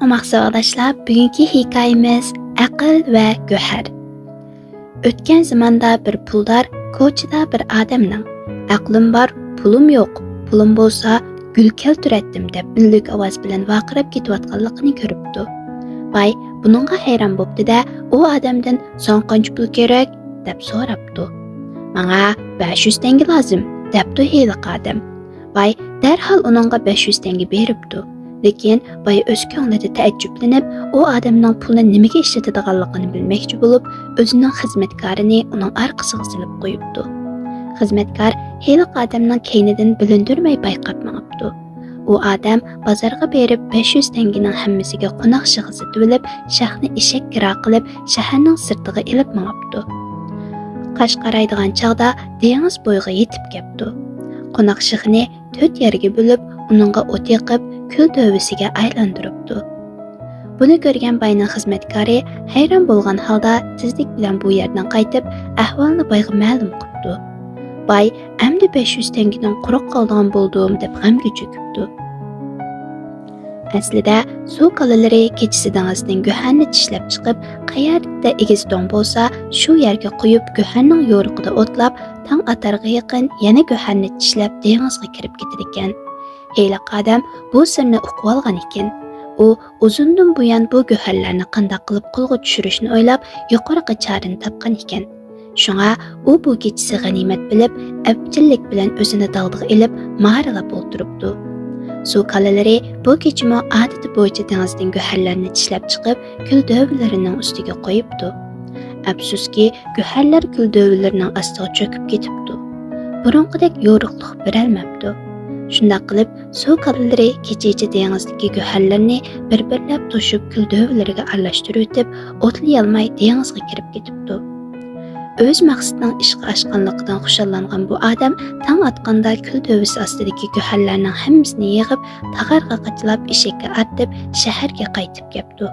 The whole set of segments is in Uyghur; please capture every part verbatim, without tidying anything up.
ئوماق ساۋاقداشلار، بۈگۈنكى ھېكايىمىز ئەقىل ۋە گۆھەر. ئۆتكەن زاماندا بىر پۇلدار كوچىدا بىر ئادەمنىڭ «ئەقلىم بار، پۇلۇم يوق، پۇلۇم بولسا گۈل كەلتۈرەتتىم» دەپ ئۈنلۈك ئاۋاز بىلەن ۋارقىراپ كېتىۋاتقانلىقىنى كۆرۈپتۇ. باي بۇنىڭغا ھەيران بوپتۇ-دە، ئۇ ئادەمدىن «ساڭا قانچە پۇل كېرەك؟» دەپ سوراپتۇ. «ماڭا بەش يۈز تەڭگە لازىم» دەپتۇ ھېلىقى ئادەم. باي دەرھال ئۇنىڭغا بەش يۈز تەڭگە بېرىپتۇ. لېكىن باي ئۆز كۆڭلىدە تەئەججۈپلىنىپ، ئۇ ئادەمنىڭ پۇلنى نېمىگە ئىشلىتىدىغانلىقىنى بىلمەكچى بولۇپ، ئۆزىنىڭ خىزمەتكارىنى ئۇنىڭ ئارقىسىغا سېلىپ قويۇپتۇ. خىزمەتكار ھېلىقى ئادەمنىڭ كەينىدىن بىلىندۈرمەي بايقاپ مېڭىپتۇ. ئۇ ئادەم بازارغا بېرىپ، بەش يۈز تەڭگىنىڭ ھەممىسىگە قوناق شېخى سېتىۋېلىپ، شېخىنى ئېشەك كىرا قىلىپ، شەھەرنىڭ سىرتىغا ئېلىپ مېڭىپتۇ. قاش قارايدىغان چاغدا دېڭىز بويىغا يېتىپ كەپتۇ. قوناق شېخىنى تۆت يەرگە بۆلۈپ، ئۇنىڭغا ئوت يېقىپ، كۈل دۆۋىسىگە ئايلاندۇرۇپتۇ. بۇنى كۆرگەن باينىڭ خىزمەتكارى ھەيران بولغان ھالدا تېزلىك بىلەن بۇ يەردىن قايتىپ، ئەھۋالنى بايغا مەلۇم قىپتۇ. باي ئەمدى بەش يۈز تەڭگىنىڭ قۇرۇق قالىدىغان بولدۇم دەپ غەمگە چۆكۈپتۇ. ئەسلىدە سۇ كالىلىرى كېچىسى دېڭىزدىن گۆھەرنى چىشلەپ چىقىپ، قەيەردە ئېگىز دۆڭ بولسا، شۇ يەرگە قويۇپ، گۆھەرنىڭ يورۇقىدا ئوتلاپ، تاڭ ئاتارغا يېقىن يەنە گۆھەرنى چىشلەپ دېڭىزغا كىرىپ كېتىدىكەن. ھېلىقى ئادەم بۇ سىرنى ئۇقۇۋالغان ئىكەن. ئۇ ئۇزۇندىن بۇيان بۇ گۆھەرلەرنى قانداق قىلىپ قولغا چۈشۈرۈشنى ئويلاپ، يۇقىرىقى چارىنى تاپقان ئىكەن. شۇڭا ئۇ بۇ كېچىسى غەنىيمەت بىلىپ، ئەپچىللىك بىلەن ئۆزىنى دالدىغا ئېلىپ، مارىلاپ ئولتۇرۇپتۇ. سۇ كالىلىرى بۇ كېچىمۇ ئادىتى بويىچە دېڭىزدىن گۆھەرلەرنى چىشلەپ چىقىپ، كۈل دۆۋىلىرىنىڭ ئۈستىگە قويۇپتۇ. ئەپسۇسكى، گۆھەرلەر كۈل دۆۋىلىرىنىڭ ئاستىغا چۆكۈپ كېتىپتۇ. بۇرۇنقىدەك يورۇقلۇق بېرەلمەپتۇ. شۇنداق قىلىپ، سۇ كالىلىرى كېچىچە دېڭىزدىكى گۆھەرلەرنى بىر-بىرلەپ توشۇپ، كۈل دۆۋىلىرىگە ئارىلاشتۇرۇۋېتىپ، ئوتلىيالماي دېڭىزغا كىرىپ كېتىپتۇ. ئۆز مەقسىتىنىڭ ئىشقا ئاشقانلىقىدىن خۇشاللانغان بۇ ئادەم تاڭ ئاتقاندا كۈل دۆۋىسى ئاستىدىكى گۆھەرلەرنىڭ ھەممىسىنى يىغىپ، تاغارغا قاچىلاپ، ئېشەككە ئارتىپ، شەھەرگە قايتىپ كەپتۇ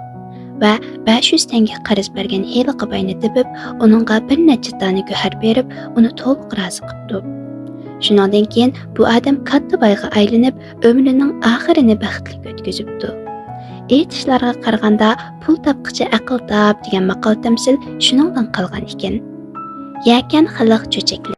ۋە بەش يۈز تەڭگە قەرز بەرگەن ھېلىقى باينى تېپىپ، ئۇنىڭغا بىر نەچچە دانە گۆھەر بېرىپ، ئۇنى تولۇق رازى قىپتۇ. شۇنىڭدىن كېيىن بۇ ئادەم كاتتا بايغا ئايلىنىپ، ئۆمرىنىڭ ئاخىرىنى بەختلىك ئۆتكۈزۈپتۇ. ئېيتىشلارغا قارىغاندا، «پۇل تاپقىچە ئەقىل تاپ» دېگەن ماقال-تەمسىل شۇنىڭدىن قالغان ئىكەن. يەكەن خەلق چۆچەكلىرى.